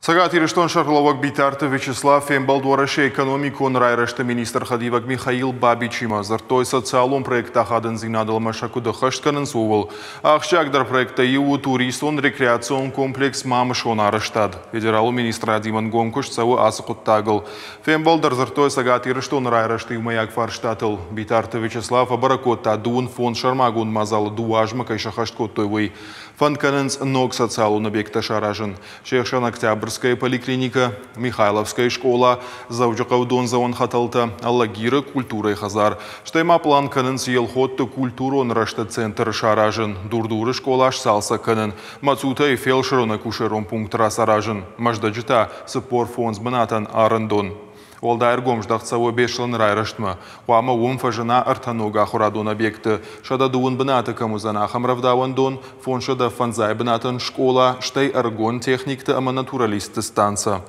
Цӕгат Ирыстоны сӕргълӕууӕг Битарты Вячеслав фембӕлд Уӕрӕсейы экономикон райрӕзты министр хӕдивӕг Михаил Бабичимӕ. Дзырдтой социалон проектты ахадындзинадыл ӕмӕ сӕ куыд ӕххӕст кӕнынц, ууыл. Ахсджиагдӕр проекттӕй иу у туристон-рекреацион комплекс «Мамысон» арӕзтад. Федералон министрадимӕ ӕнгом куыст цӕуы ацы хъуыддагыл. Фембӕлд ӕрдзырдтой Цӕгат Ирыстоны райрӕзты иумӕйаг фарстатыл. Битарты Вячеслав фӕбӕрӕг кодта, 35 сӕрмагонд мадзалы 2 азмӕ кӕй сӕххӕст кодтой, уый. Фӕнд кӕнынц ног социалон объекттӕ саразын. Се хсӕн Октябрьская поликлиникӕ, Михайловская скъола, Дзӕуджыхъӕуы дондзӕуӕн хӕтӕлтӕ, Алагиры культурӕйы хӕдзар. Стӕй ма план кӕнынц Елхотты культурон рӕзты центр саразын, Дур-Дуры скъола сцалцӕг кӕнын, Мӕцутӕйы фелсырон-акушерон пункт рацаразын, Мӕздӕджы та 45 бынатӕн арӕндон. Уӕлдай ӕргом здӕхт цӕуы Беслӕны райрӕзтмӕ. Хъуамӕ уым фӕзына ӕртӕ ног ахуырадон объекты, 130 бынаты кӕм уыдзӕн, ахӕм рӕвдауӕндон, 505 бынатӕн скъола, стӕй ӕрыгон техникты ӕмӕ натуралистты станцӕ.